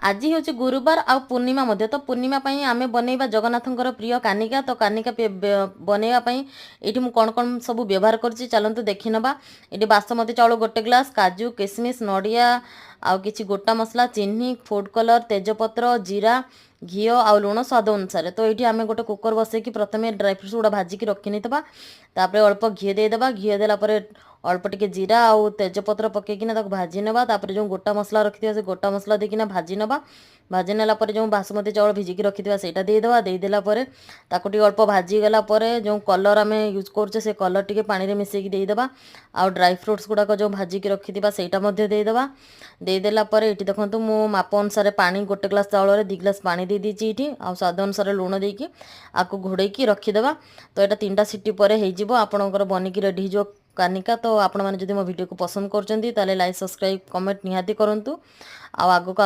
ଆଜି ହେଉଛି ଗୁରୁବାର ଆଉ ପୂର୍ଣ୍ଣିମା ମଧ୍ୟ। ତ ପୂର୍ଣ୍ଣିମା ପାଇଁ ଆମେ ବନେଇବା ଜଗନ୍ନାଥଙ୍କର ପ୍ରିୟ କାନିକା। ତ କାନିକା ବନେଇବା ପାଇଁ ଏଇଠି ମୁଁ କ'ଣ କ'ଣ ସବୁ ବ୍ୟବହାର କରୁଛି, ଚାଲନ୍ତୁ ଦେଖିନେବା। ଏଠି ବାସମତୀ ଚାଉଳ ଗୋଟେ ଗ୍ଲାସ୍, କାଜୁ, କିସମିସ୍, ନଡ଼ିଆ ଆଉ କିଛି ଗୋଟା ମସଲା, ଚିନି, ଫୁଡ଼୍ କଲର୍, ତେଜପତ୍ର, ଜିରା, ଘିଅ ଆଉ ଲୁଣ ସ୍ୱାଦ ଅନୁସାରେ। ତ ଏଇଠି ଆମେ ଗୋଟେ କୁକର୍ ବସେଇକି ପ୍ରଥମେ ଡ୍ରାଇ ଫ୍ରୁଟ୍ସ ଗୁଡ଼ା ଭାଜିକି ରଖିନେଇଥିବା। ତାପରେ ଅଳ୍ପ ଘିଅ ଦେଇଦେବା। ଘିଅ ଦେଲା ପରେ ଅଳ୍ପ ଟିକେ ଜିରା ଆଉ ତେଜପତ୍ର ପକେଇକିନା ତାକୁ ଭାଜି ନେବା। ତାପରେ ଯେଉଁ ଗୋଟା ମସଲା ରଖିଥିବା, ସେ ଗୋଟା ମସଲା ଦେଇକିନା ଭାଜି ନେବା। ଭାଜି ନେଲା ପରେ ଯେଉଁ ବାସୁମତୀ ଚାଉଳ ଭିଜିକି ରଖିଥିବା, ସେଇଟା ଦେଇଦେବା। ଦେଇଦେଲା ପରେ ତାକୁ ଟିକେ ଅଳ୍ପ ଭାଜିଗଲା ପରେ ଯେଉଁ କଲର୍ ଆମେ ୟୁଜ୍ କରୁଛେ, ସେ କଲର୍ ଟିକେ ପାଣିରେ ମିଶେଇକି ଦେଇଦେବା। ଆଉ ଡ୍ରାଇ ଫ୍ରୁଟ୍ସ ଗୁଡ଼ାକ ଯେଉଁ ଭାଜିକି ରଖିଥିବା, ସେଇଟା ମଧ୍ୟ ଦେଇଦେବା। ଦେଇଦେଲା ପରେ ଏଇଠି ଦେଖନ୍ତୁ, ମୁଁ ମାପ ଅନୁସାରେ ପାଣି, ଗୋଟେ ଗ୍ଲାସ୍ ଚାଉଳରେ 2 ଗ୍ଲାସ୍ ପାଣି ଦେଇଦେଇଛି ଏଇଠି। ଆଉ ସ୍ୱାଦ ଅନୁସାରେ ଲୁଣ ଦେଇକି ଆକୁ ଘୋଡ଼େଇକି ରଖିଦେବା। ତ ଏଇଟା 3ଟା ସିଟି ପରେ ହେଇଯିବ, ଆପଣଙ୍କର ବନିକି ରେଡ଼ି ହେଇଯିବ କାନିକା। ତ ଆପଣମାନେ ଯଦି ମୋ ଭିଡ଼ିଓକୁ ପସନ୍ଦ କରୁଛନ୍ତି, ତାହେଲେ ଲାଇକ୍, ସବସ୍କ୍ରାଇବ୍, କମେଣ୍ଟ ନିହାତି କରନ୍ତୁ। ଆଉ ଆଗକୁ ଆଗକୁ